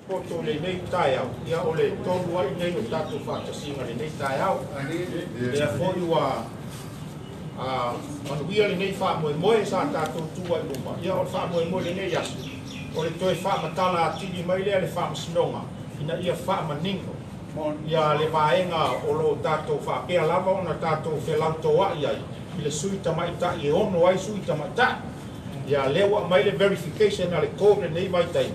Poto lenei taeao, ia o le tolu ai nei o tatou faatasiga lenei taeao. Lea foi ua manuia lenei faamoemoe sa tatou tu ai luma. Ia o le faamoemoe lenei aso, o le toe faamatala atili mai lea le faamasinoga ina ia faamanino ia le vaega o lo tatou faapea lava ona tatou felautoa'i ai i le sui tamaitai e ono ai sui tamaitai. Ia lea ua aumai le verification a le court lenei vaitaimi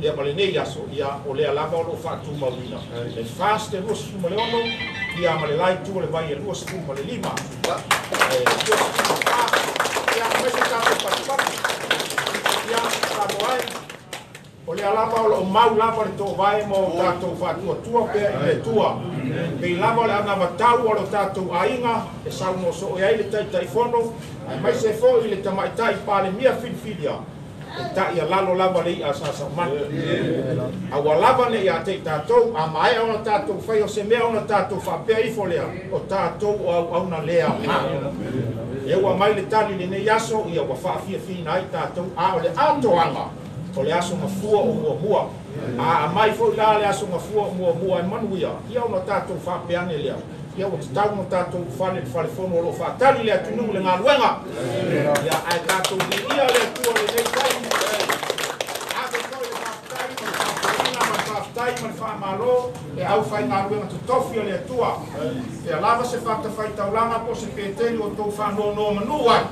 ia ma lenei aso, ia o lea lava o loo faatumauina le FAST e 26 ia ma le la itu o le vai e 25 24 ia aemaise tatou patupatu ia Samoa ai o lea lava o loo mau lava le toovae ma o tatou faatuatua pea i le Atua. Pei lava o le anavatau o lo tatou aiga e saunoa soo ai le Taitaifono aemaise foi le tamaitai Palemia filifilia e ta'i alalo lava le i'a sa saumanu. Aua lava ne ia te i tatou, a maea ona tatou fai o se mea ona tatou faapea ifo lea, o tatou o auauna lea aoga. E ua mai le tali lenei aso, ia ua faafiafiina ai tatou, a o le atoaga o le aso gafua o muamua. A aumai foi la le aso gafua o muamua e manuia, ia ona tatou faapeane lea. Ia ua tatau ona tatou fale le falefono o loo faatali le atunuu le galuega. Ia ae tatou viia le Atua lenei taimi. Ave foi le faafetai ma le faafofoga ma le faafetai ma le faamalo e aufaigaluega totofi a le Atua. Fea lava se fatafaitaulaga po o se peteli o tou faanonoa manu ai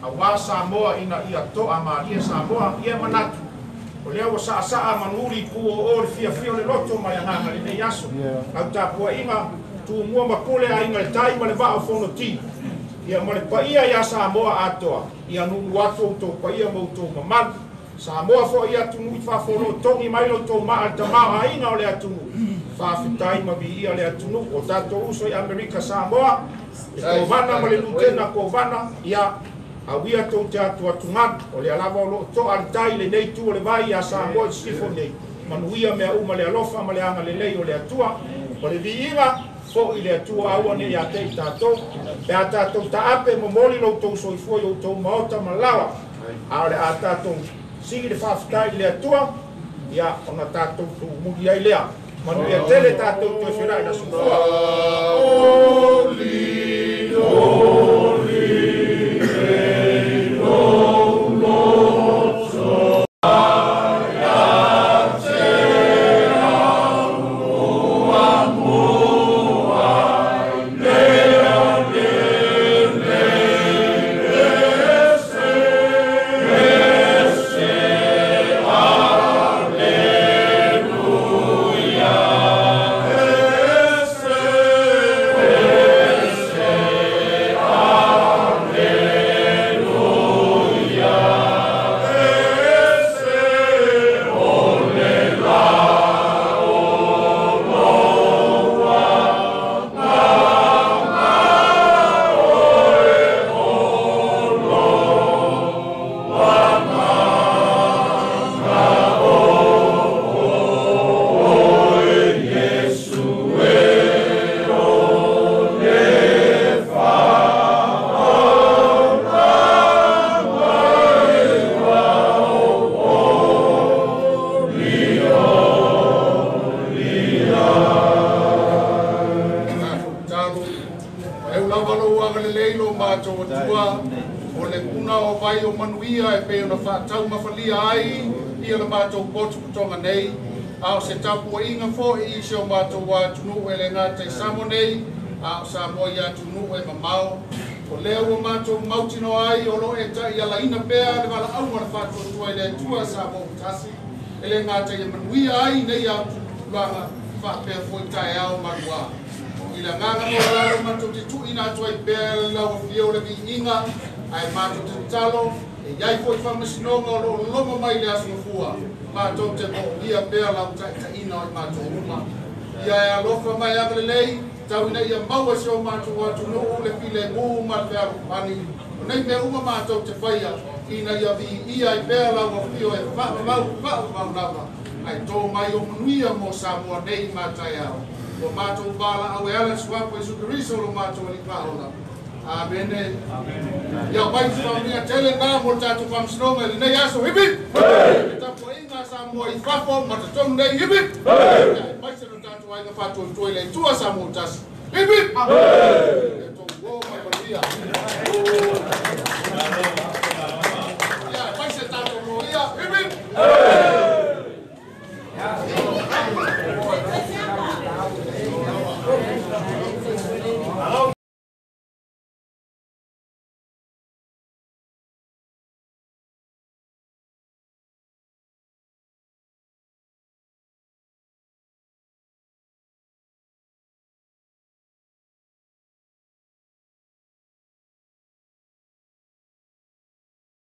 auā Samoa ina ia toamalie Samoa. Ia manatu o lea ua saasaa manuli i puoo le fiafia o le loto ma le agaga lenei aso. Lau tapuaiga Tumua ma Pule aiga le tai ma le vaa o Fonoti ia ma le paia ia Samoa atoa ia nuu atu outou paia ma outou mamalu. Samoa foi atunuu i fafo o loo togi mai lo outou maa le tamaoaiga o le atunuu. Faafetai ma viia le atunuu o tatou uso i Amerika Samoa le Kovana ma le Lutena Kovana ia auia tou te atu atugalu o lea lava o loo toa le tai lenei itu o le vai ia Samoa i sisifo nei. Manuia mea uma le alofa ma le agalelei o le Atua. O le viiga foi le Atua aua ne ia te i tatou. Pe a tatou taape momoli lo outou soifua i outou maota ma laoa. A o le a tatou sigi le faafetai i le Atua, ia ona tatou tuumuli ai lea. Manuia tele tatou toe fela'i le aso fua. Hallelujah. matou Atua, o le puna o vai o manuia e pei ona faataumafalia ai ia le matou potopotoga nei, a o se tapuaiga foi i si o matou atunuu e le gata i Samoa nei, a o Samoa i atunuu e mamao. O lea ua matou mautinoa ai o loo e taialaina pea le valaauga o le faatuatua i le Atua Samoa ua tasi, e le gata ia manuia ai nei tulaga faapea foi taeao maluā. I le agaga maualalo matou te tuuina atu ai pea le lau afio o le viiga, ae matou te tatalo e i ai foi faamasinoga o loo loma mai le aso Gafua, matou te moomia pea lau taitaiina o i matou uma. Ia e alofa mai agalelei, tau ina ia maua si o matou atunuu le filemu ma le fealofani. O nei mea uma matou te faia, ina ia viia ai pea lau afio e faavavau faavavau lava, ae tō mai o manuia mo Samoa nei ma taeao. Ua matou valaau e ala i le suafa o Iesu Keriso lo matou Alii Faaola. Amene. Ia mai faamanuiaga tele na mo le tatou faamasinoga i lenei aso. Hip hip! Le tapuaiga a Samoa i fafo ma totonu nei. Hip hip! Aemaise lo tatou aiga faatuatua i le Atua Samoa ua tasi. Hip hip! Ia outou uo ma le manuia. Ia aemaise tatou loia. Hip hip!